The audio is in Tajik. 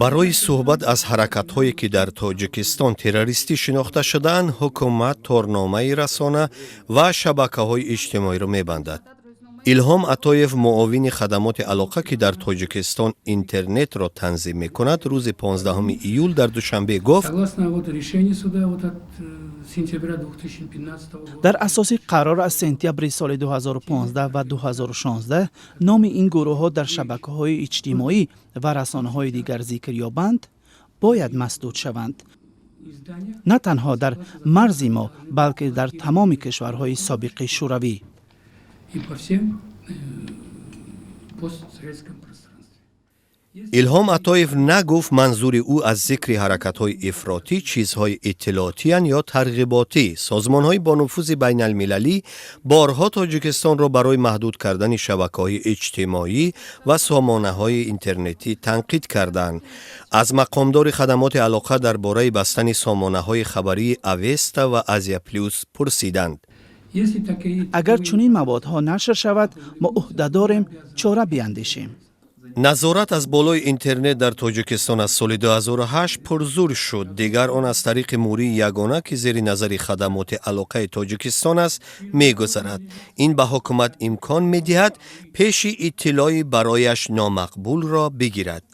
Барои суҳбат аз ҳаракатҳое, ки дар Тоҷикистон террористӣ шинохта шудаанд, ҳукумат торномаи расона ва шабакаҳои иҷтимоиро мебандад. Илҳом Атоев, муовини хадамоти алоқа, ки дар Тоҷикистон интернетро танзим мекунад, рӯзи 15 июл дар Душанбе гуфт: Согласно вот решению суда вот от сентября 2015 года. Дар асоси қарор аз сентябри соли 2015 ва 2016 номи ин гурӯҳҳо дар шабакаҳои иҷтимоӣ ва расонаҳои дигар зикр ёбанд, бояд масдуд шаванд. Издания На танҳо дар марзи мо, балки дар тамоми кишварҳои собиқи Шӯравӣ. и по всем постсоветском пространстве. Илҳом Атоев нагуфт, манзури ӯ аз зикри ҳаракатҳои ифротӣ чизҳои иттилоотиянд ё тарғиботӣ. Созмонҳои бонуфузи байналмилалӣ борҳо Тоҷикистонро барои маҳдуд кардани шабакаҳои иҷтимоӣ ва сомонаҳои интернетӣ танқид карданд. Аз мақомдори хадамоти алоқа дар бораи бастани сомонаҳои хабарии Авеста ва Азия Плюс пурсиданд. Если такие Агар чунин маводҳо нашр шавад, мо ӯҳдадорем чора биандешем. Назорат аз болои интернет дар Тоҷикистон аз соли 2008 пурзур шуд. Дигар он аз тариқи мурии ягона, ки зери назари хадамоти алоқаи Тоҷикистон аст, мегузарад. Ин ба ҳукумат имкон медиҳад, пеши иттилои барояш номақбулро бигирад.